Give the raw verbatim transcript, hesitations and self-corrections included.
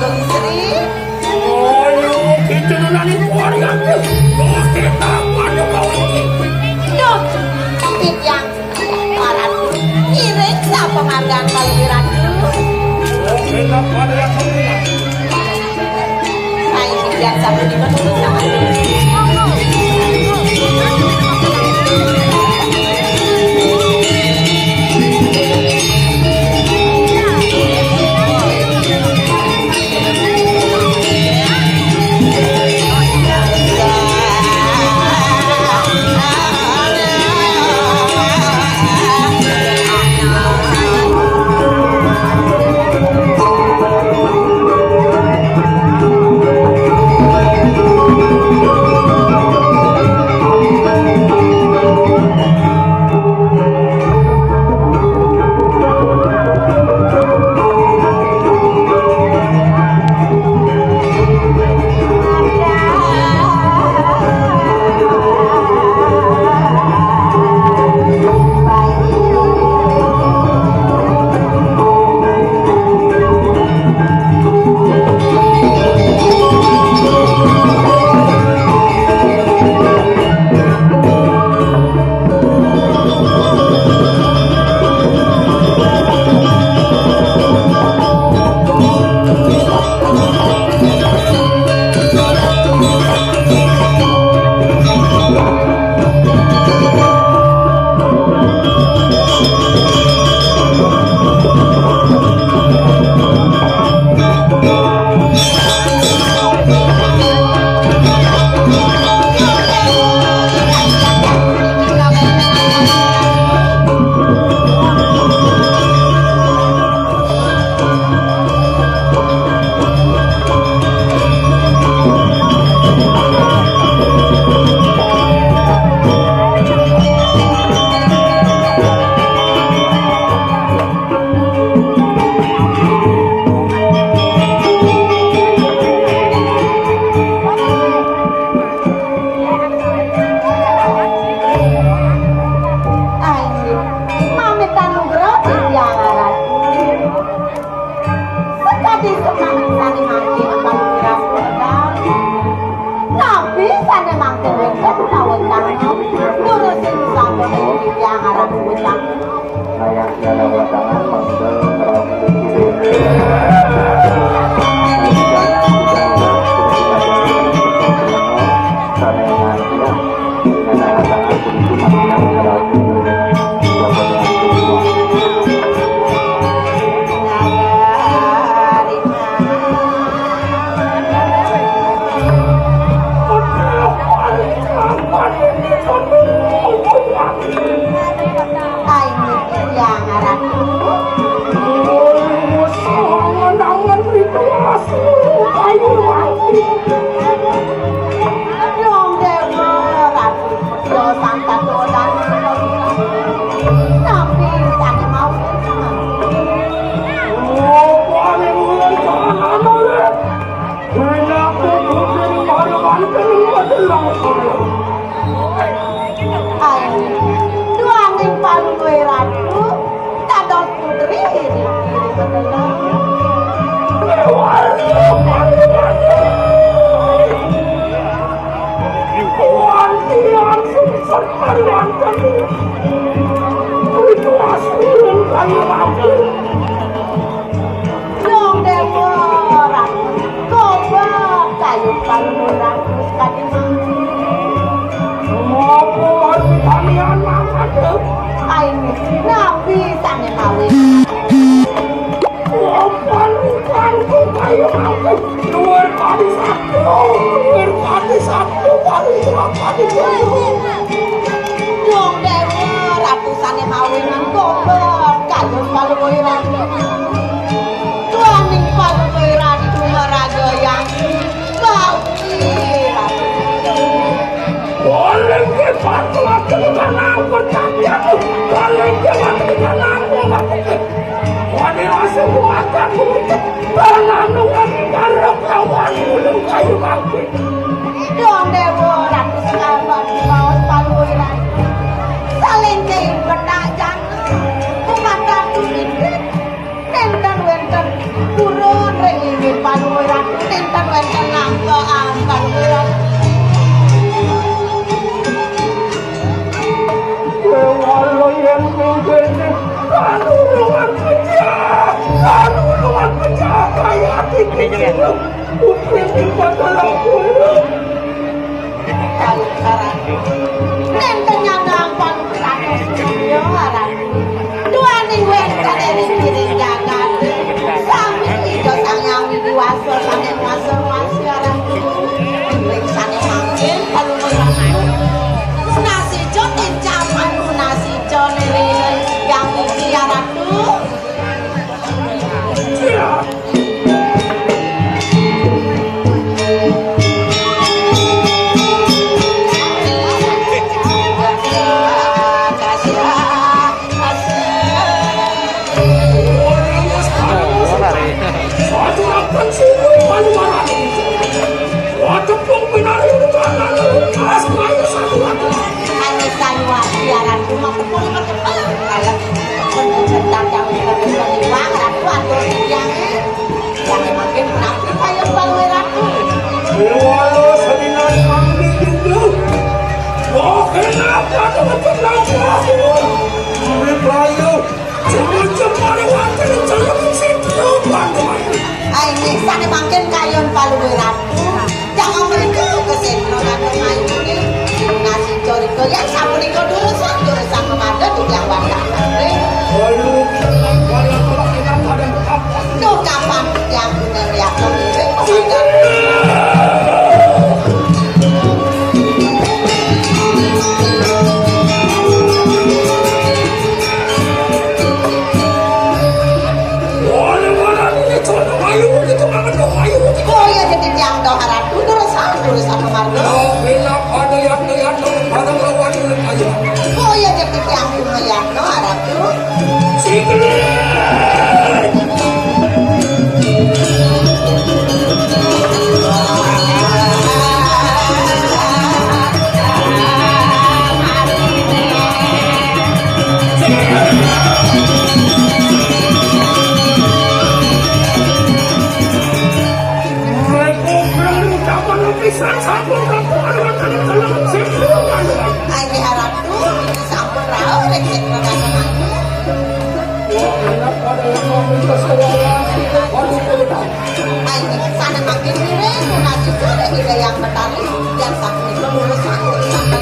Istri. Oh, iya, kita nulani keluarga. Loh, kita apa ada kawan kita? Duh, titiang paran. Ngiring sa penghargaan kaluwiran. Oh, kita pada yang menang. Ayo, biar satu di menurut sama. Ayo, pamit anugrah, Hyang Ratu. Sakadi semana sane mangkin panugrahan wekdal. Napi sane mangkin wekdal pawetangan. Nurusin sabda Hyang Ratu wekdal. Layang tiada watangan mangda ngraos. Ai, Hyang Ratu. Angen-angen ritual ayu mati. Dong Dewa Ratu, yo santa dodan. Tapi tadi mau. Oh, paling ulun jangan, Ratu. Ayo, duaning Palungguh Ratu, dados putri ring kiri bener. Wantian sungsut panuwun kami. Putu asli ing kayu rampung. Dong Dewa Ratu, kobak kayun Palungguh Ratu sakadi mangkin. Mapa kalian mangkat? Ai, napi sane kawin? Papan kanggo kayu mangkin. Luwih kali satu, luwih kali satu, paling kurang kali telu. Dong Dewa Ratu sane mawinan kobak kayun Palungguh Ratu. Duaning Palungguh Ratu ngrajayang bakti Ratu. Paling ke patu akan kanang percaya, paling ke patu kanang percaya. Wani rasa buatan buta, pananu wani karep lawan ulun kayu bakti. Dong Dewa Ratu Sekar bakti baos Palungguh Ratu. Salengkeng petak jana, umat Ratu Inggih. Nenten wenten purun ring inggih Palungguh Nénten nyandang panugraha sedaya, Ratu. Duaning wénten ing ngiring jagat. Sami Ida Sang Hyang Widi Wasa sané nguasa-nguasi, Ratu. Ing sané mangkin, Palungguh Ratu. Nunasija tincapan, nunasija ngiring Hyang Widi, ya Ratu. Ayo, sayuwati aran kumaha tepung mertepung. Ayo, pun datang kita bisa liwat, Ratu, atur titiang. Yang makin menapi kaya bang Ratu. Déwala seninan kami duduk. Wah, kenapa teman-teman aku? Urip rayu. Cuma-cuma ada wakil calon sing teman-teman. Ai, nggih, sané mangkin kayun Palungguh Ratu. Jangan mereka ke sentro kantong ayu ini. Nasi cor iko yang sapunika durusan, durusan memadé titiang wantah. Duh, kapan titiang punya lihat. Kaya dadi titiang doh, Ratu, durus, durus, durus, Ratu. Kaya dadi titiang doh, Ratu. Ayo, harap tuh, sampun rauh, ring sing. Ayo, sané mangkin ngiring, nunas sisih ring Ida Hyang Betari, yang sapunika lurus sahur sampai.